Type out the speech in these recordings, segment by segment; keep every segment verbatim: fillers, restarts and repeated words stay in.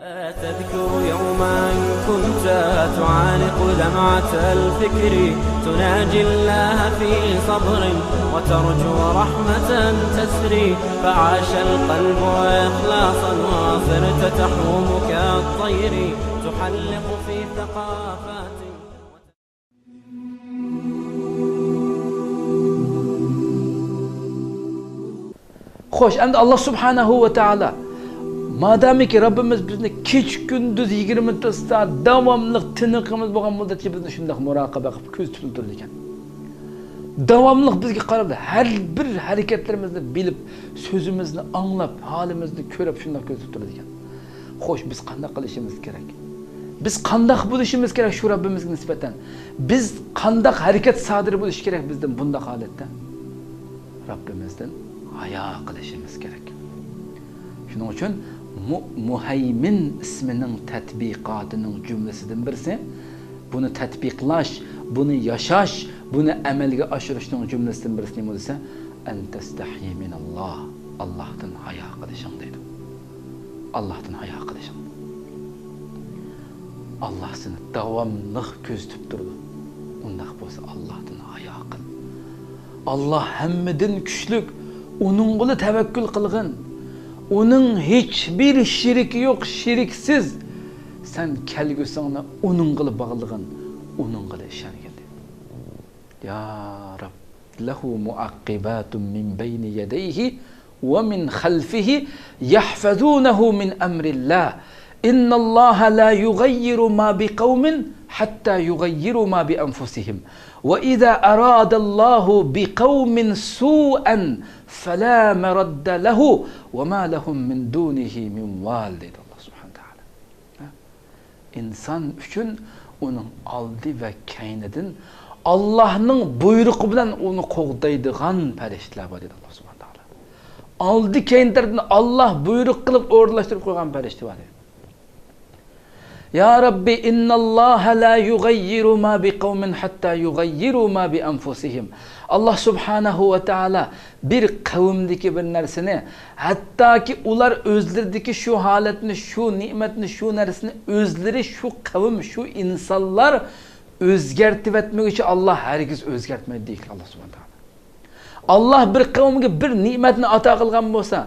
أتذكر يوما كنت تعانق لمعة الفكر، تناجي الله في صبر وترجو رحمة تسري، فعاش القلب إخلاصا وصرت تحوم كالطير، تحلق في ثقافات. خوش، ئەمدى ئاللا سۇبھانەھۇ ۋە تائالا، مادامىكى رەببىمىز بىزنى كېچە كۈندۈز يىگىرمە تۆت سائەت داۋاملىق تىنىقىمىز بولغان مۇددەتچە بىزنى شۇنداق مۇراقىبە قىلىپ كۆزىتىپ تۇرىدىكەن. داۋاملىق بىزگە قاراپ، ھەر بىر ھەرىكەتلىرىمىزنى بىلىپ، سۆزىمىزنى ئاڭلاپ، ھالىمىزنى كۆرۈپ شۇنداق كۆزىتىپ تۇرىدىكەن. خوش، بىز قانداق قىلىشىمىز كېرەك؟ بىز قانداق بولۇشىمىز كېرەك شۇ رەببىمىزگە نىسبەتەن؟ بىز قانداق ھەرىكەت سادىر بولۇشى كېرەك بىزدىن بۇنداق ھالەتتە؟ رەببىمىزدىن ھايا قىلىشىمىز كېرەك. شۇنىڭ ئۈچۈن مۇ-، مۇھەيمىن ئىسمىنىڭ تەتبىقاتىنىڭ جۈملىسىدىن بىرسى، بۇنى تەتبىقلاش، بۇنى ياشاش، بۇنى ئەمەلگە ئاشۇرۇشنىڭ جۈملىسىدىن بىرسى نېمە دېسە، «أن تستحي من الله»، ئاللاھتىن ھايا قىلىشىڭ دەيدۇ. ئاللاھتىن ھايا قىلىشىڭ. ئاللاھ سېنى داۋاملىق كۆزىتىپ تۇرىدۇ. ئۇنداق بولسا ئاللاھتىن ھايا قىل. ئاللاھ ھەممىدىن كۈچلۈك، ئۇنىڭغىلا تەۋەككۈل قىلغىن. ئۇنىڭ ھېچبىر شېرىكى يوق، شېرىكسىز. سەن كەلگۈسىڭنى ئۇنىڭغىلا باغلىغىن، ئۇنىڭغىلا ئىشەنگىن دەيدۇ. يا رەب، لەھۇ مۇئەققىباتۇن مىن بەينى يەدەيھى ومن خلفه يحفظونه من أمر الله، إن الله لا يغير ما بقوم حتى يغيروا ما بأنفسهم، وإذا أراد الله بقوم سوءا فلا مرد له وما لهم من دونه من وال دەيدۇ ئاللاھ سۇبھانەھۇ ۋە تائالا. ئىنسان ئۈچۈن ئۇنىڭ ئالدى ۋە كەينىدىن ئاللاھنىڭ بۇيرۇقى بىلەن ئۇنى قوغدايدىغان پەرىشتىلەر بار دەيدۇ ئاللاھ سۇبھانەھۇ ۋە تائالا. ئالدى كەينى تەرىپىدىن ئاللاھ بۇيرۇق قىلىپ ئورۇنلاشتۇرۇپ قويغان پەرىشتە بار دەيدۇ. يا رەببى، إن الله لا يغير ما بقوم حتى يغيروا ما بأنفسهم. ئاللاھ سۇبھانەھۇ ۋە تائالا بىر قەۋمدىكى بىر نەرسىنى، ھەتتاكى ئۇلار ئۆزلىرىدىكى شۇ ھالەتنى، شۇ نېمەتنى، شۇ نەرسىنى ئۆزلىرى، شۇ قەۋم، شۇ ئىنسانلار ئۆزگەرتىۋەتمىگۈچە ئاللاھ ھەرگىز ئۆزگەرتمەيدۇ دەيدۇ ئاللاھ سۇبھانەھۇ ۋە تائالا. ئاللاھ بىر قەۋمگە بىر نېمەتنى ئاتا قىلغان بولسا،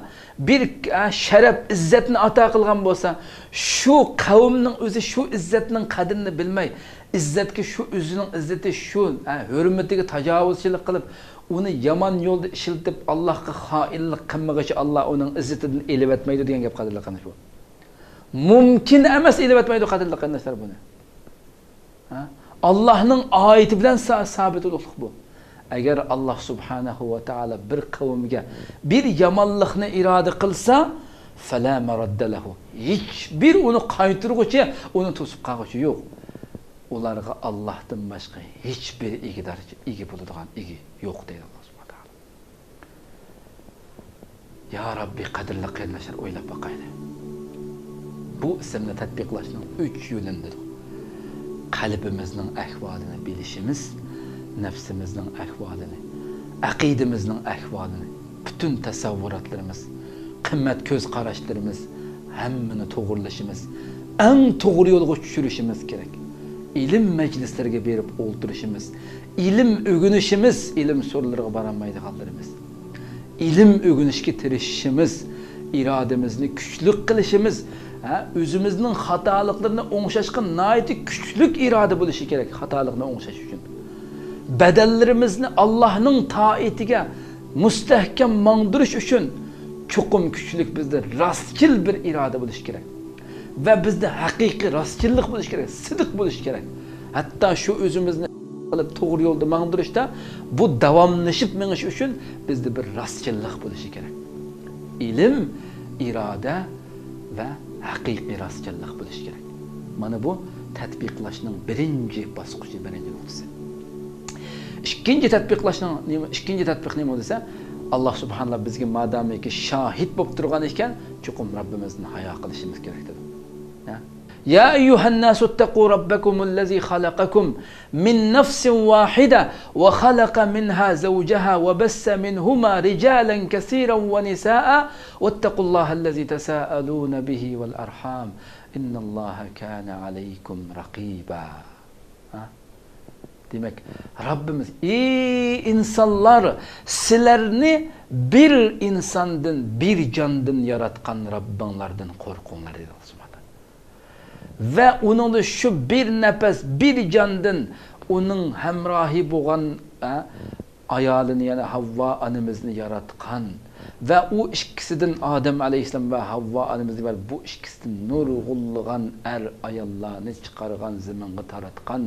بىر، ئە، شەرەپ، ئىززەتنى ئاتا قىلغان بولسا، شۇ قەۋمنىڭ ئۆزى شۇ ئىززەتنىڭ قەدرىنى بىلمەي، ئىززەتكە شۇ ئۆزىنىڭ ئىززىتى، شۇ، ئە، ھۆرمىتىگە تاجاۋۇزچىلىق قىلىپ، ئۇنى يامان يولدا ئىشلىتىپ، ئاللاھقا خائىنلىق قىلمىغۇچە ئاللاھ ئۇنىڭ ئىززىتىدىن ئېلىۋەتمەيدۇ دېگەن گەپ قەدىرلىك قېرىنداش، بۇ مۇمكىن ئەمەس، ئېلىۋەتمەيدۇ قەدىرلىك قېرىنداشلار بۇنى. ھە؟ ئاللاھنىڭ ئايىتى بىلەن سا-، سابىت بولۇقلۇق بۇ. ئەگەر ئاللاھ سۇبھانەھۇ ۋە تائالا بىر قەۋمگە بىر يامانلىقنى ئىرادە قىلسا، فەلا مەرەددە لەھۇ. ھېچبىر ئۇنى قايتۇرغۇچى، ئۇنى توسۇپ قالغۇچى يوق. ئۇلارغا ئاللاھتىن باشقا ھېچبىر ئىگىدار، ئىگە بولىدىغان ئىگە يوق دەيدۇ ئاللاھ سۇبھانەھۇ ۋە تائالا. يا رەببى، قەدىرلىك قېرىنداشلار، ئويلاپ باقايلى. بۇ ئىسىمنى تەتبىقلاشنىڭ ئۈچ يۆلىنى دېدۇق. قەلبىمىزنىڭ ئەھۋالىنى بىلىشىمىز، نەپسىمىزنىڭ ئەھۋالىنى، ئەقىدىمىزنىڭ ئەھۋالىنى، پۈتۈن تەسەۋۋۇراتلىرىمىز، قىممەت كۆز قاراشلىرىمىز، ھەممىنى توغرىلىشىمىز، ئەڭ توغرا يولغا چۈشۈرۈشىمىز كېرەك. ئىلىم مەجلىسلىرىگە بېرىپ ئولتۇرۇشىمىز، ئىلىم ئۆگىنىشىمىز، ئىلىم سورۇنلىرىغا بارالمايدىغانلىرىمىز. ئىلىم ئۆگىنىشكە تىرىشىشىمىز، ئىرادىمىزنى كۈچلۈك قىلىشىمىز، ھە، ئۆزىمىزنىڭ خاتالىقلىرىنى ئوڭشاشقا ناھايىتى كۈچلۈك ئىرادە بولۇشى كېرەك، خاتالىقنى ئوڭشاش ئۈچۈن. بەدەنلىرىمىزنى ئاللاھنىڭ تائىتىگە مۇستەھكەم ماڭدۇرۇش ئۈچۈن چوقۇم كۈچلۈك بىزدە راستچىل بىر ئىرادە بولۇشى كېرەك. ۋە بىزدە ھەقىقىي راستچىللىق بولۇشى كېرەك، سىدىق بولۇشى كېرەك. ھەتتا شۇ ئۆزىمىزنى قىلىپ توغرا يولدا ماڭدۇرۇشتا، بۇ داۋاملىشىپ مېڭىش ئۈچۈن بىزدە بىر راستچىللىق بولۇشى كېرەك. ئىلىم، ئىرادە ۋە ھەقىقىي راستچىللىق بولۇشى كېرەك. مانا بۇ تەتبىقلاشنىڭ بىرىنچى باسقۇچى، بىرىنچى نۇقتىسى. ئىككىنچى تەتبىقلاشنىڭ نېمە، ئىككىنچى تەتبىق نېمە دېسە، ئاللاھ سۇبھانەللاھ بىزگە مادامىكى شاھىت بولۇپ تۇرغان ئىكەن، چوقۇم رەببىمىزدىن ھايا قىلىشىمىز كېرەك دېدى. ھە؟ يا أيها الناس اتقوا ربكم الذي خلقكم من نفس واحدة وخلق منها زوجها وبث منهما رجالا كثيرا ونساء واتقوا الله الذي تساءلون به والأرحام إن الله كان عليكم رقيبا. ھە؟ دېمەك، رەببىمىز، ئى ئىنسانلار، سىلەرنى بىر ئىنساندىن، بىر جاندىن ياراتقان رەببىڭلاردىن قورقۇڭلار، دېدى ئاللا سۇبھانەھۇ ۋە تائالا. ۋە ئۇنىڭدا شۇ بىر نەپەس، بىر جاندىن ئۇنىڭ ھەمراھى بولغان، ھە، ئايالىنى، يەنى ھەۋۋا ئانىمىزنى ياراتقان ۋە ئۇ ئىككىسىدىن، ئادەم ئەلەيھىسسالام ۋە ھەۋۋا ئانىمىزنى، ۋە بۇ ئىككىسىدىن نۇرغۇنلىغان ئەر ئاياللارنى چىقارغان، زېمىنغا تاراتقان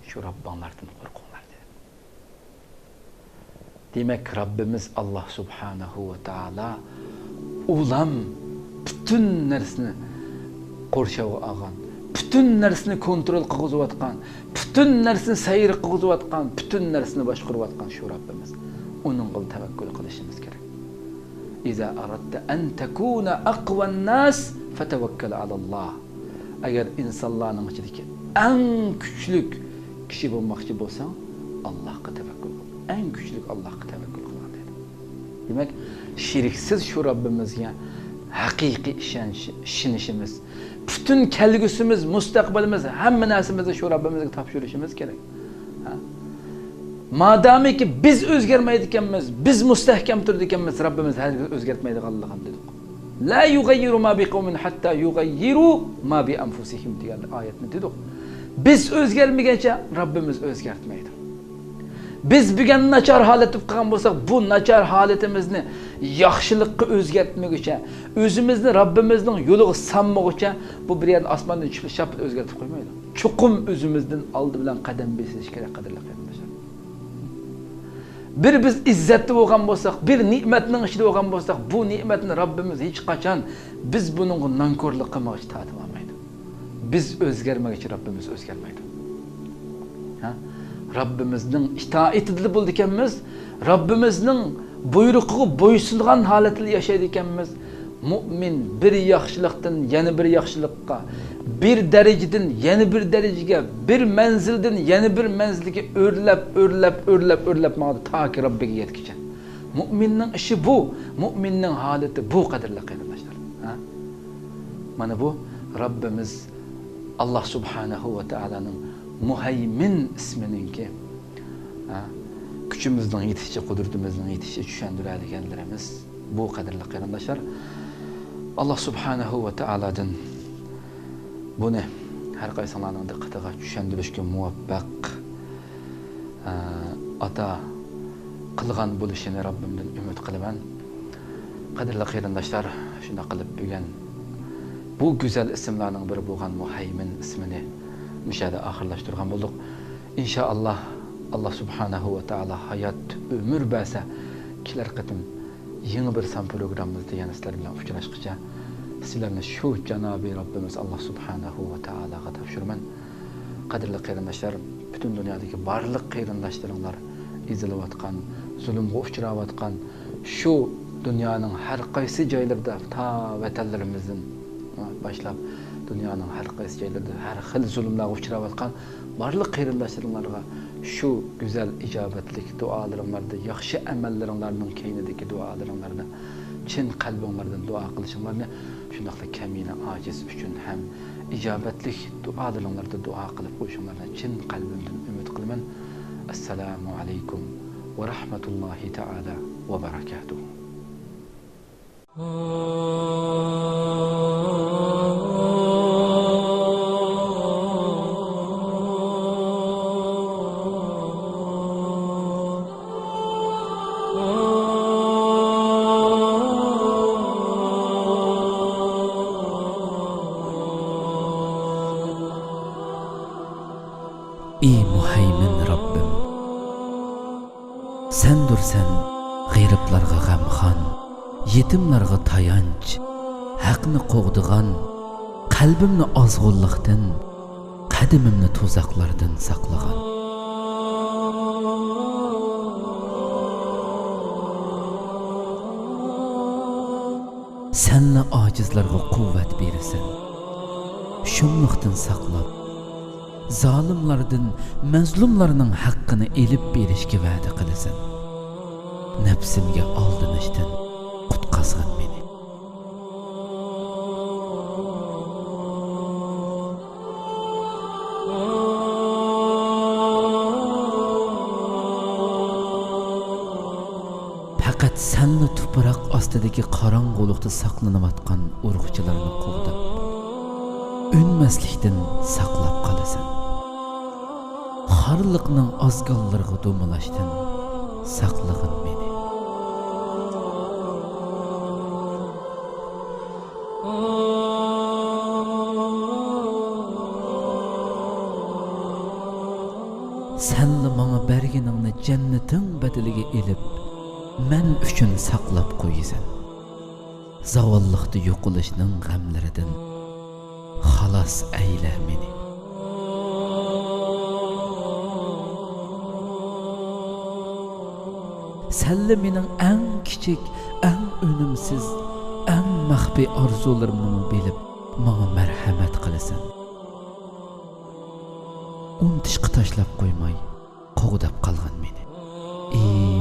شۇ رەببىڭلاردىن قورقۇڭلار، دېدى. دېمەك، رەببىمىز ئاللا سۇبھانەھۇ ۋە تائالا ئۇلام پۈتۈن نەرسىنى قورشاۋغا ئالغان، پۈتۈن نەرسىنى كونترول قىلغۇزۇۋاتقان، پۈتۈن نەرسىنى سەير قىلغۇزۇۋاتقان، پۈتۈن نەرسىنى باشقۇرۇۋاتقان شۇ رەببىمىز. ئۇنىڭغا تەۋەككۈل قىلىشىمىز كېرەك. إذا أردت أن تكون أقوى الناس فتوكل على الله. ئەگەر ئىنسانلارنىڭ ئىچىدىكى ئەڭ كۈچلۈك كىشى بولماقچى بولساڭ، ئاللاھقا تەۋەككۈل قىل. ئەڭ كۈچلۈك ئاللاھقا تەۋەككۈل قىلغىن، دېدى. دېمەك، شېرىكسىز شۇ رەببىمىزگە ھەقىقىي ئىشەنچ، ئىشىنىشىمىز، پۈتۈن كەلگۈسىمىز، مۇستەقبىلىمىز، ھەممە نەرسىمىزنى شۇ رەببىمىزگە تاپشۇرۇشىمىز كېرەك. ھە؟ مادامىكى بىز ئۆزگەرمەيدىكەنمىز، بىز مۇستەھكەم تۇرىدىكەنمىز، رەببىمىز ھەرگىز ئۆزگەرتمەيدىغانلىقىنى دېدۇق. لا يغير ما بقوم حتى يغيروا ما بأنفسهم دېگەن ئايەتنى دېدۇق. بىز ئۆزگەرمىگەنچە رەببىمىز ئۆزگەرتمەيدۇ. بىز بۈگۈن ناچار ھالەتتە قالغان بولساق، بۇ ناچار ھالىتىمىزنى ياخشىلىققا ئۆزگەرتمىگۈچە، ئۆزىمىزنى رەببىمىزنىڭ يولىغا سالمىغۇچە، بۇ بىر يەردىن ئاسماندىن چۈشۈپ شاپپىدە ئۆزگەرتىپ قويمايدۇ. چوقۇم ئۆزىمىزدىن ئالدى بىلەن قەدەم بېسىش كېرەك، قەدىرلىك قېرىنداشلار. بىر بىز ئىززەتتە بولغان بولساق، بىر نېمەتنىڭ ئىچىدە بولغان بولساق، بۇ نېمەتنى رەببىمىز ھېچقاچان بىز بۇنىڭغا نانكورلۇق قىلمىغۇچە تارتىۋالمايدۇ. بىز ئۆزگەرمىگۈچە رەببىمىز ئۆزگەرمەيدۇ. ھە؟ رەببىمىزنىڭ ئىتائىتىدىلا بولىدىكەنمىز، رەببىمىزنىڭ بۇيرۇقىغا بويسۇنغان ھالەتتىلا ياشايدىكەنمىز. مۇئمىن بىر ياخشىلىقتىن يەنە بىر ياخشىلىققا، بىر دەرىجىدىن يەنە بىر دەرىجىگە، بىر مەنزىلدىن يەنە بىر مەنزىلگە ئۆرلەپ، ئۆرلەپ، ئۆرلەپ، ئۆرلەپ ماڭىدۇ، تاكى رەببىگە يەتكۈچە. مۇئمىننىڭ ئىشى بۇ، مۇئمىننىڭ ھالىتى بۇ، قەدىرلىك قېرىنداشلار. ھە؟ مانا بۇ رەببىمىز ئاللا سۇبھانەھۇ ۋە تائالانىڭ مۇھەيمىن ئىسمىنىڭكى، ھە، كۈچىمىزنىڭ يېتىشىچە، قۇدرىتىمىزنىڭ يېتىشىچە چۈشەندۈرەلىگەنلىرىمىز بۇ، قەدىرلىك قېرىنداشلار. ئاللا سۇبھانەھۇ ۋە تائالادىن بۇنى ھەر قايسىڭلارنىڭ دىققىتىگە چۈشەندۈرۈشكە مۇۋەپپەق، ئە، ئاتا قىلغان بولۇشىنى رەببىمدىن ئۈمىد قىلىمەن. قەدىرلىك قېرىنداشلار، شۇنداق قىلىپ بۈگۈن بۇ گۈزەل ئىسىملارنىڭ بىرى بولغان مۇھەيمىن ئىسمىنى مۇشۇ يەردە ئاخىرلاشتۇرغان بولدۇق. ئىنشائاللا، ئاللا سۇبھانەھۇ ۋە تائالا ھايات ئۆمۈر بەرسە، كېلەر قېتىم يېڭى بىر سان پروگراممىمىزدا يەنە سىلەر بىلەن ئۇچراشقىچە، سىلەرنى شۇ جانابى رەببىمىز ئاللا سۇبھانەھۇ ۋە تائالاغا تاپشۇرىمەن. قەدىرلىك قېرىنداشلار، پۈتۈن دۇنيادىكى بارلىق قېرىنداشلىرىڭلار ئېزىلىۋاتقان، زۇلۇمغا ئۇچراۋاتقان، شۇ دۇنيانىڭ ھەر قايسى جايلىرىدا، تا ۋەتەنلىرىمىزدىن باشلاپ، دۇنيانىڭ ھەر قايسى جايلىرىدا ھەر خىل زۇلۇملارغا ئۇچراۋاتقان بارلىق قېرىنداشلىرىڭلارغا شۇ گۈزەل ئىجابەتلىك دۇئالىرىڭلاردا، ياخشى ئەمەللىرىڭلارنىڭ كەينىدىكى دۇئالىرىڭلاردا چىن قەلبىڭلاردىن دۇئا قىلىشىڭلارنى، شۇنداقلا كەمىنە ئاجىز ئۈچۈن ھەم ئىجابەتلىك دۇئالىرىڭلاردا دۇئا قىلىپ قويۇشۇڭلارنى چىن قەلبىمدىن ئۈمىد قىلىمەن. ئەسسالامۇ ئەلەيكۇم ۋە رەھمەتۇللاھى تائالا ۋە بەرەكاتۇھۇ. ئى مۇھەيمىن رەببىم! سەندۇرسەن غېرىبلارغا غەمخان، يېتىملارغا تايانچ، ھەقنى قوغدىغان، قەلبىمنى ئازغۇنلۇقتىن، قەدىمىمنى تۇزاقلاردىن ساقلىغان. سەنلا ئاجىزلارغا قۇۋۋەت بېرىسەن، شۇملۇقتىن ساقلاپ، زالىملاردىن مەزلۇملارنىڭ ھەققىنى ئېلىپ بېرىشكە ۋەدە قىلىسەن. نەپسىمگە ئالدىنىشتىن قۇتقازغىن مېنى. پەقەت سەنلا تۇپراق ئاستىدىكى قاراڭغۇلۇقتا ساقلىنىۋاتقان ئۇرۇقچىلارنى قوغداپ، ئۈنمەسلىكتىن ساقلاپ قالىسەن. خارلىقنىڭ ئازگاللىرىغا دومىلاشتىن ساقلىغىن مېنى. سەنلا ماڭا بەرگىنىڭنى جەننىتىڭ بەدىلىگە ئېلىپ، مەن ئۈچۈن ساقلاپ قويىسەن. زاۋاللىقتا يوقىلىشنىڭ غەملىرىدىن خالاس ئەيلە مېنى. سەنلا مېنىڭ ئەڭ كىچىك، ئەڭ ئۈنۈمسىز، ئەڭ مەخپىي ئارزۇلىرىمنىمۇ بىلىپ، ماڭا مەرھەمەت قىلىسەن. ئۇنتۇشقا تاشلاپ قويماي، قوغداپ قالغىن مېنى. ئى